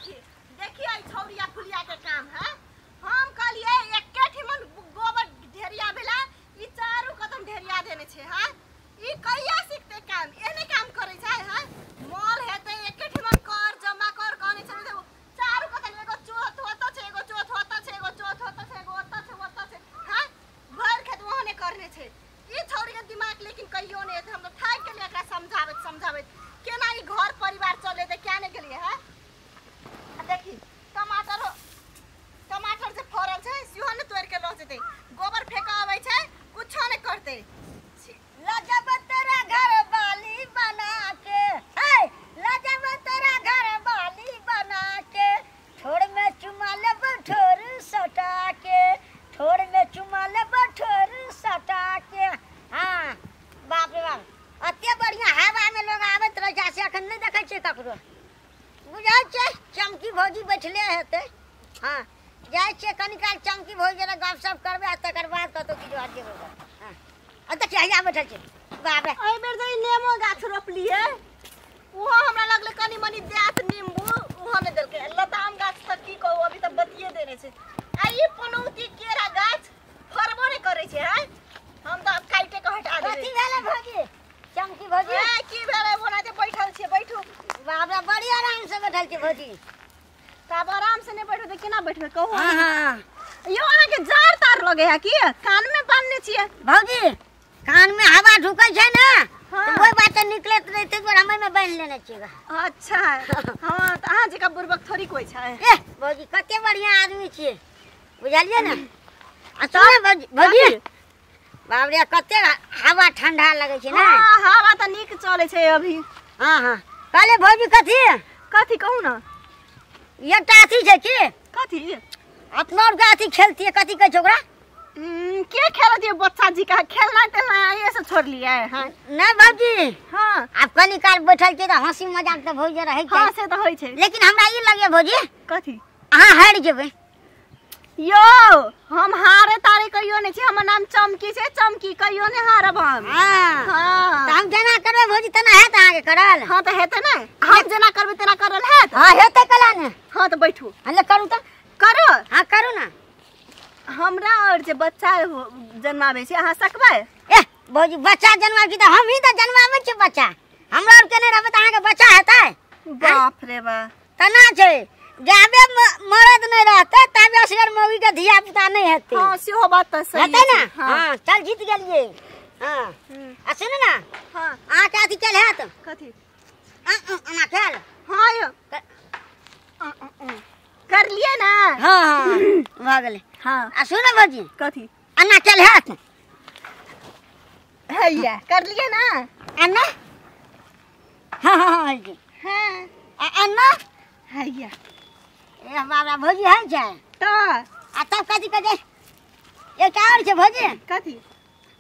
देखी देखी आई छौरिया फुलिया के काम है। हम कहलिए एके ठिमन गोबर ढेरिया भेला ई चारू कदम ढेरिया देने छे। हां ई कहिया सीखते काम, एने काम करे छै। हां मल हेते एके ठिमन कर जमा कर कहने छे चारू कदम एगो चोथ होत छे, एगो चोथ होत छे, एगो चोथ होत छे, एगो ओत छे ओत छे। हां भर खेत ओहने करने छे ई छौरी के दिमाग, लेकिन कहियो ने हम तो थाक गेलिए एकरा समझाबैत समझाबैत केना ई घर परिवार चले ते क्या ने गेलिए। हां देखी टमाटर टमाटर जे फरल छै सेहो ने तोड़ के ल जेतै, गोबर फेंका आबै छै, कुछो ने करतै। लजब तोरा घर वाली बना के, हे लजब तोरा घर वाली बना के, ठोर में चुमा लेब ठोर सटा के, ठोर में चुमा लेब ठोर सटा के। हां बाप रे बाप, अते बढ़िया हवा में लोग आबैत रह जा से अखन नहीं देखै छियै ककरो, बुझै छै चमकी भौजी बैठले हेतै। हाँ जाइ छियै कनी काल चमकी भौजी लग गपशप करबै आ तकर बाद कतौ किछु हट जेबै। हाँ आ देखियै हैया बैठल छै। बाप रे एहि बेर जे ई नेमो गाछ रोपलियै ओहो हमरा लगलै कनी मनी देत नींबू, ओहो नहि देलकै। लताम गाछ तऽ की कहू अभी तऽ बतिये देने छै। आ ई पनौती केरा गाछ फरबो नहि करै छै। हैं हम तऽ आब काटिके के हटा देबै। कथी भेलै भौजी चमकी भौजी? ए की भेलै ओना जे बैठल छियै, बैठू। बाप रे बड़ी आराम से बैठल छै भौजी। तऽ आब आराम से नहि बैठबै तऽ केना बैठबै कहू? हाँ हाँ यौ अहाँके जार तार लगे है की कान में बांधने छियै? भौजी कान में हवा ढुकै छै ने। हाँ। तऽ ओहि बाटे निकलैत रहै ताहि दुआरे हम एहिमे बान्हि लेने छियै। अच्छा हाँ तऽ अहाँ जकाँ बुड़बक थोड़ी कोइ छै। ए भौजी कते बढ़िया आदमी छियै, बुझलियै ने। आ सुन भौजी, भौजी बाप रे कते हवा ठंडा लगै छै ने। हाँ हवा तऽ नीक चलै छै अभी। हाँ हाँ कहले भौजी कथी कथी कहू ने? एकटा अथी छै की कथी? अपना आरके अथी खेलतियै, कथी कहै छै ओकरा? के खेलतियै बच्चा जी का खेलना तेलना ये सब छोड़लियै। हाँ नहि भौजी, हाँ आब कनी काल बैठल छियै तऽ हँसी मजाक तऽ भौजी रहै छै। हाँ से तऽ होइ छै, लेकिन हमरा ई लगैया भौजी कथी अहाँ हारि जेबै। यौ हम हारे तारे कहियो नहि छी, हमर नाम चमकी छै, चमकी कहियो नहि हारब हम। हाँ हाँ तऽ हम जेना करबै भौजी तेना हेत अहाँके करल? हाँ तऽ हेतै ने, हम जेना करबै तेना करल हेत। हाँ हेतै कला ने। हाँ तऽ बैठू। हाँ ले करू तऽ करू। हाँ करू ने। हमरा और जे बच्चा जन्माबै छै अहाँ सकबै? ए भौजी बच्चा जन्माबै छी तऽ हमही तऽ जन्माबै छियै बच्चा, हमरा आरके नहि रहबै तऽ अहाँके बच्चा हेतै? बाप रे बा तेना छै, जाबे मरद नहि रहतै ताबे असगर मौगी के धिया पुता नहि हेतै। हाँ सेहो बात तऽ सही हेतै ने। हाँ हाँ चल जीत गेलियै। हाँ आ सुनू ने हाँ अहाँके अथी चल हेत कथी? एना खेल। हाँ यौ कर लिए ना। हाँ हाँ भऽ गेलै। हाँ आ सुनू भौजी कथी? एना चल हेत? हैया कर लिए ना। एना? हाँ हाँ हाँ हाँ आ एना? हैया ए बाबा भौजी होइ छै तऽ आ तब कथी कहै छै एकटा आओर छै भौजी कथी?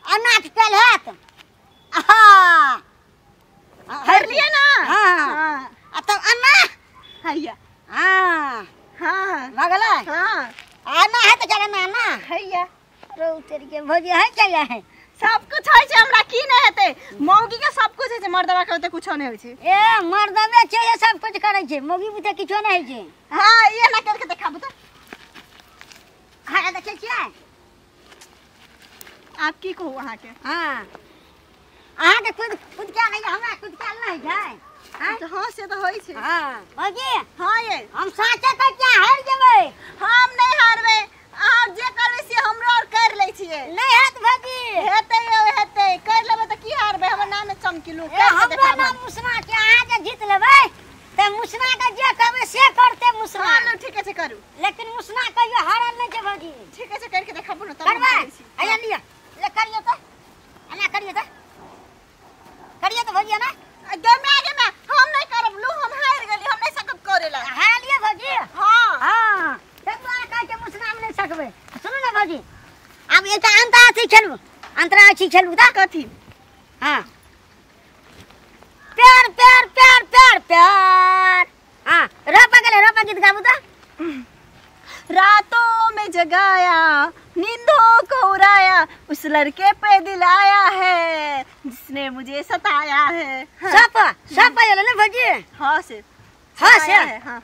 एना चल हेत? हाँ कर लिए ना। हाँ हाँ आ तब एना? हैया हाँ हाँ भऽ गेलै। हाँ एना हेतै चल एना एना। हैया रौ तेरी के भौजी होइ छै? सब कुछ होइ छै, हमरा की नहि हेतै? मौगी के सब कुछ होइ छै, मर्दवा के ओते कुछो नहि होइ छै। ए मर्दवे छै जे सब कुछ करै छै, मौगी बुते किछो नहि होइ छै। हाँ ई एना करके देखाबू तऽ। हाँ देखै छियै। आब की कहू अहाँके? हाँ अहाँके खुद खुद क्या नहीं, हमरा खुद क्या नहीं छै। हाँ से तऽ होइ छै। हाँ भौजी हाँ ये हम साचे कहै छियै हारि जेबै। हम नहि हारबै, अहाँ जे करबै से हमरो और कर लै छियै। नहि हेत भौजी। हेतै यौ हेतै, कर लेबै तऽ की हारबै? हमर नाम है चमकीलू। ए हमरो नाम मुसना छै, अहाँ जे जीत लेबै तऽ मुसना के जे कहबै से करतै मुसना। हाँ ठीके छै करू, लेकिन मुसना कहियो हारल नहि छै भौजी। ठीके छै करके देखाबू ने तब। करबै? हैया लिअ ले करियौ तऽ, एना करियौ तऽ, करियौ तऽ भौजी एना। गे my गे my, हम नहि करब लू, हम हारि गेली, हम नहि सकब करे ला। हारलियै भौजी? हाँ हाँ तै दुआरे कहै छै मुसना मे नहि सकबै। सुनू ने भौजी आब एकटा अंतरा अथी खेलू, अंतरा अथी खेलू तऽ कथी? हाँ प्यार प्यार प्यार प्यार प्यार। हाँ रोपा गेलै, रोपा गीत गाबू तऽ। रातों में जगाया नींदों को उड़ाया, उस लड़के पे दिलाया है जिसने मुझे सताया है। हाँ। सब सब ने भौजी? हाँ से हाँ से हाँ।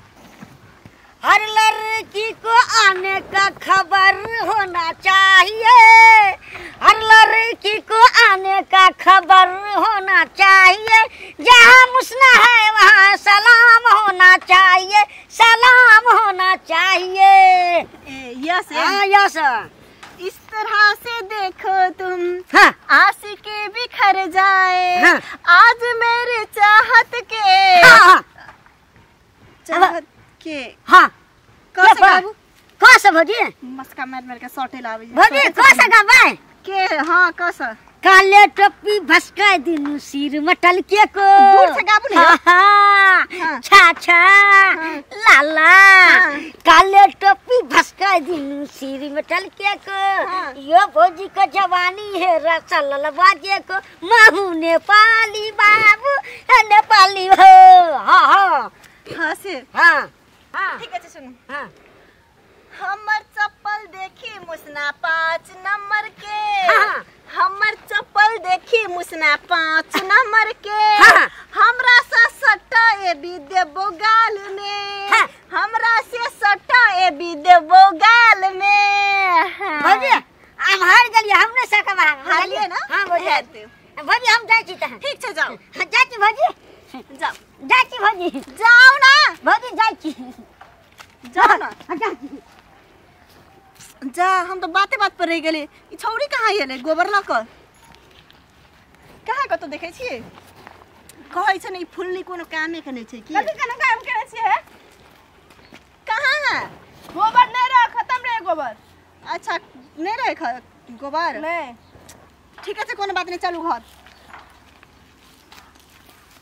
हर लड़की को आने का खबर होना चाहिए, हर लड़की को आने का खबर होना चाहिए, जहाँ मुसना है वहाँ सलाम होना चाहिए, सलाम होना चाहिए। यस हाँ यस। इस तरह से देखो तुम, हाँ। आशिके बिखर जाए, हाँ। आज मेरे चाहत के, हाँ। चाहत के, हाँ। कौन बाबू कौन सा भौजी मस्का मार मार के सटे लावे भौजी कौन सा गाबै के? हाँ कौन सा? काले टोपी भसका दिनु सिर मटल के को दूर से गाबू ने। हाँ, हाँ। छा छा, हाँ। लाला, हाँ। काले टोपी भसका दिनु सिर मटल के को, हाँ। यो भौजी को जवानी है रसल बाजे को, महू नेपाली बाबू नेपाली हो। हाँ हाँ हाँ से हाँ हाँ ठीक है सुनू। हाँ हमर चप्पल देखी मुसना 5 नंबर के, हाँ। हमर चप्पल देखी मुसना 5 नंबर के, हाँ। हमरा से सट्टा ए बी देबो गाल में, हाँ। हमरा से सट्टा ए बी देबो गाल में। हाँ। भौजी हम हार गेलिए, हमने सकब हारलिए ना? हां भौजी भौजी हम जाइ छी तहन। ठीक छै जाओ। हां जाइ छी भौजी, जाओ जाइ छी भौजी, जाओ ना भौजी जाइ छी, जाओ ना। हां जाइ छी। जा हम तो बाते बात पर रह गेली। ई छौरी कहाँ गेलै गोबर लऽ कऽ? कहाँ कतौ देखै छियै? कहै छै ने ई फुलनी कोनो कामे के नहि छै की? कथी केना काम करै छियै? कहाँ है? गोबर नहि रहे, खत्म रहे गोबर। अच्छा नहि रहे गोबर? नहि। ठीक छै कोनो बात नहि, चलू घर।